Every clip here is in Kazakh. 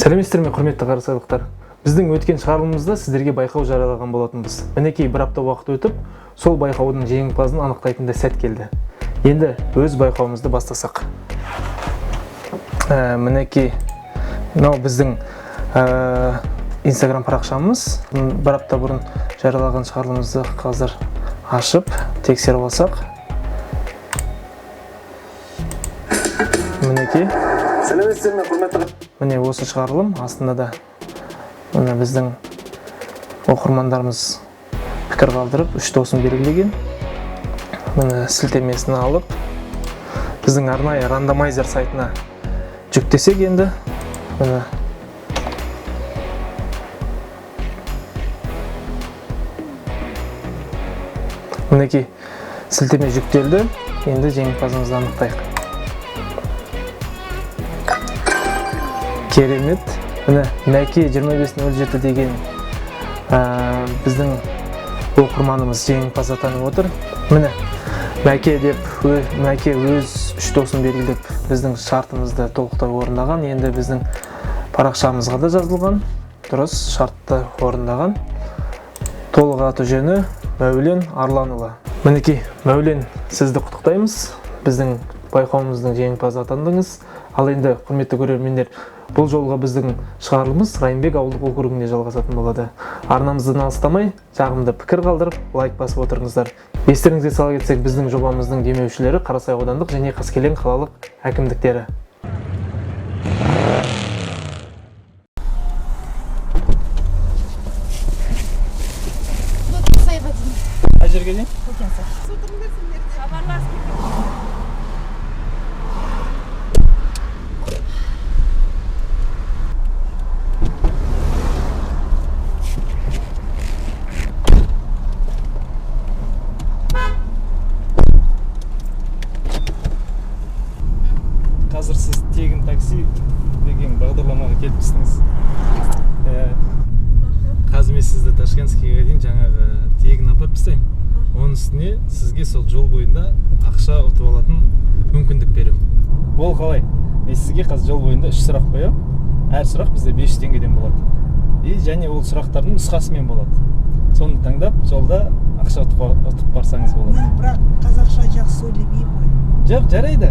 Сәлеметсіздер ме, құрметті қарасайлықтар. Біздің өткен шығарылымымызда сіздерге байқау жариялаған болатынбыз. Мінекей, бір апта уақыт өтіп, сол байқаудың жеңімпазын анықтайтын да сәт келді. Енді өз байқауымызды бастасақ. Мінекей, мынау біздің Инстаграм парақшамыз. Бір апта бұрын жариялаған шығарылымымызды қазір ашып, тексеріп алсақ. Мінекей. Сәлеметсіздер ме, құрметті. Міне, осы шығарылым астында да міне біздің оқырмандарымыз пікір қалдырып, үш досын белгілеген. Міне, сілтемесін алып, біздің арнайы рандомайзер сайтына жүктесек енді, міне, мінекей, сілтеме жүктелді. Енді жеңімпазымызды анықтайық. Керемет. Міне, Мәке 2507 деген біздің оқырманымыз жеңімпаз атанып отыр. Міне, Мәке деп, Мәке өз үш досын белгілеп, біздің шартымызды толықтай орындаған. Енді біздің парақшамызға да жазылған. Дұрыс, шартты орындаған. Толық аты жөні Мәулен Арланұлы. Мінекей, Мәулен, сізді құттықтаймыз. Біздің байқауымыздың жеңімпазы атандыңыз. Ал енді, құрметті көрермендер, бұл жолғы біздің шығарылымыз Райымбек ауылдық округінде жалғасатын болады. Арнамыздан алыстамай, жағымды пікір қалдырып, лайк басып отырыңыздар. Естеріңізге сала кетсек, біздің жобамыздың демеушілері Қарасай аудандық және Қаскелең қалалық әкімдіктері. Көкенсайға дейін. Қай жерге дейін? Көкенсай. Қазір сіз тегін такси деген бағдарламаға келіп түстіңіз. Қазір мен сізді Ташкентскийге дейін жаңағы тегін апарып тастаймын. Оның үстіне сізге сол жол бойында ақша ұтып алатын мүмкіндік беремін. Ол қалай? Мен сізге қазір жол бойында 3 сұрақ қоямын. Әр сұрақ бізде 500 теңгеден болады. И және ол сұрақтардың нұсқасымен болады. Соны таңдап жолда ақша ұтып барсаңыз болады. Мен бірақ қазақша жақсы сөйлемеймін ғой. Жоқ, жарайды.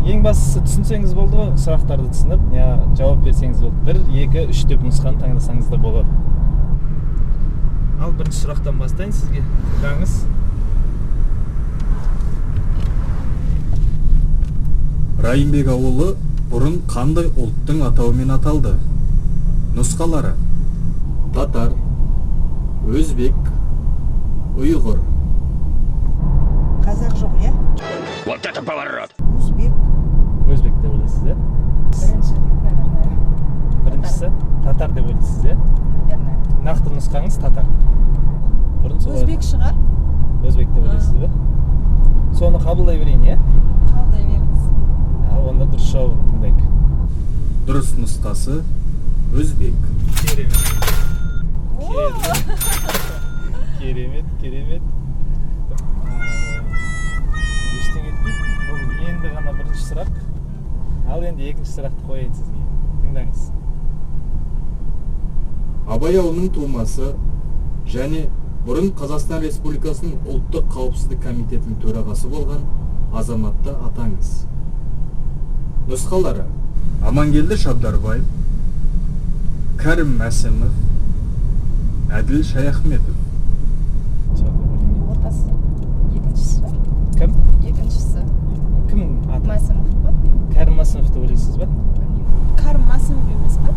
Ең бастысы түсінсеңіз болды ғой, сұрақтарды түсініп, жауап берсеңіз болды. 1, 2, 3 деп нұсқаны таңдасаңыз да болады. Ал бірінші сұрақтан бастайын сізге. Тыңдаңыз. Райымбек ауылы бұрын қандай ұлттың атауымен аталды? Нұсқалары: татар, өзбек, ұйғыр. Қазақ жоқ, иә? Вот это поворот! Өзбек. Өзбек деп ойлайсыз, иә? Бірінші, наверное. Біріншісі татар деп ойлайсыз, иә? Наверное. Нақты нұсқаңыз татар. Бұрын солай. Өзбек шығар. Өзбек деп ойлайсыз ба? Соны қабылдай берейін, иә? Қабылдай беріңіз. Ал онда дұрыс жауабын тыңдайық. Дұрыс нұсқасы өзбек. Керемет. Керемет, керемет. Ештеңе етпейді. Бұл енді ғана бірінші сұрақ. Ал енді екінші сұрақты қояйын сізге. Тыңдаңыз. Абай ауылының тумасы және бұрын Қазақстан Республикасының Ұлттық қауіпсіздік комитетінің төрағасы болған азаматты атаңыз. Нұсқалары: Амангелді Шабдарбаев, Кәрім Мәсімов, Әділ Шаяхметов. Ортасы. Екіншісі бар. Кім? Екіншісі. Кім аты? Мәсімов па? Кәрім Мәсімов деп ойлайсыз ба? Білмеймін. Кәрім Мәсімов емес па?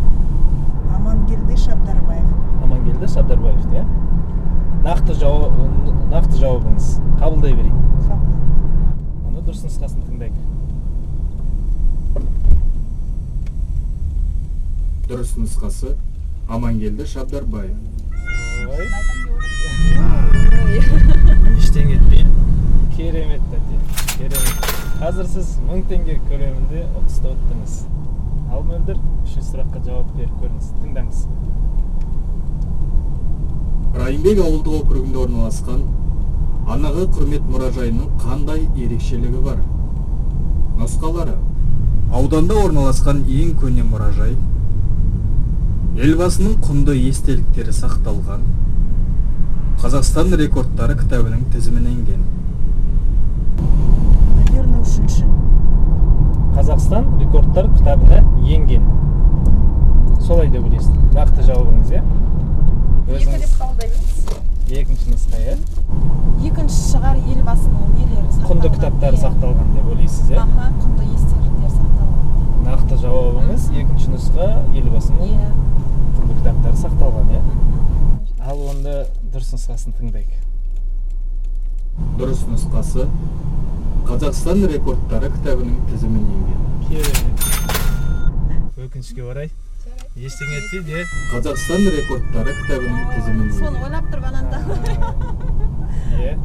Амангелді Шабдарбаев. Амангелді Шабдарбаев, иә? Нақты нақты жауабыңыз. Қабылдай берейін. Қабылдаймын. Онда дұрыс нұсқасын тыңдайық. Дұрыс нұсқасы Амангелді Шабдарбаев. Ой. Ештеңе етпейді. Керемет, тәте. Керемет. Қазір сіз 1000 теңге көлемінде ұтысты ұттыңыз. Ал Мөлдір, үшінші сұраққа жауап беріп көріңіз. Тыңдаңыз. Райымбек ауылдық округінде орналасқан Анаға құрмет мұражайының қандай ерекшелігі бар? Нұсқалары: ауданда орналасқан ең көне мұражай, Елбасының құнды естеліктері сақталған. Қазақстан рекордтары кітабының тізіміне енген. Наверное, үшінші. Қазақстан рекордтар кітабына енген. Солай деп ойлайсыз. Нақты жауабыңыз, иә? Екі деп қабылдай беріңіз. Екінші нұсқа, иә? Екінші шығар, Елбасының нелері сақталған. Құнды кітаптары сақталған деп ойлайсыз, иә? Аха, құнды естеліктер сақталған. Нақты жауабыңыз екінші нұсқа, Елбасының құнды кітаптары сақталған, иә? Ал онда дұрыс нұсқасын тыңдайық. Дұрыс нұсқасы: Қазақстан рекордтары кітабының тізіміне енген. Керемет. Өкінішке орай, ештеңе етпейді, иә? Қазақстан рекордтары кітабының тізіміне Соны енген. ойлап тұрып ананда. Иә,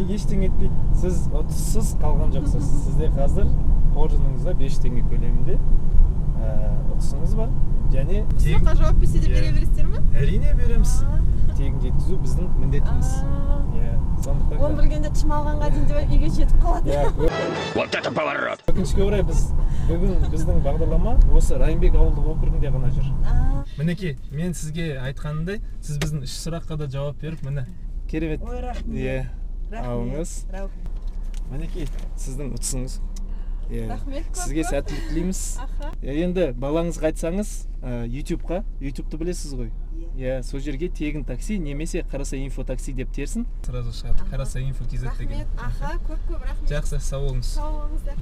ештеңе етпейді, сіз ұтыссыз қалған жоқсыз. Сізде қазір қоржыныңызда 5 теңге көлемінде ұтысыңыз бар және Сұраққа жауап берсе де бере бересіздер ме? Әрине, береміз. Тегін жеткізу біздің міндетіміз, иә, сондықтан Оны білгенде Шымалғанға дейін деп үйге жетіп қалады. Иә. Вот это поворот! Өкінішке орай, біз бүгін, біздің бағдарлама осы Райымбек ауылдық округінде ғана жүр. Мінекей, мен сізге айтқанымдай, сіз біздің үш сұраққа да жауап беріп, міне, керемет. Ой, рахмет. Иә. Рахмет. Алыңыз. Рахмет. Мінекей, сіздің ұтысыңыз, иә. Рахмет көп Сізге көп. сәттілік тілейміз. Иә, енді балаңызға айтсаңыз, Ютубқа, Ютубты білесіз ғой, иә, сол жерге «тегін такси» немесе «Қарасай инфо такси» деп терсін, сразу шығады, Қарасай инфо kz деген. Рахмет, аха, көп көп рахмет. Жақсы, сау болыңыз. Сау болыңыздар.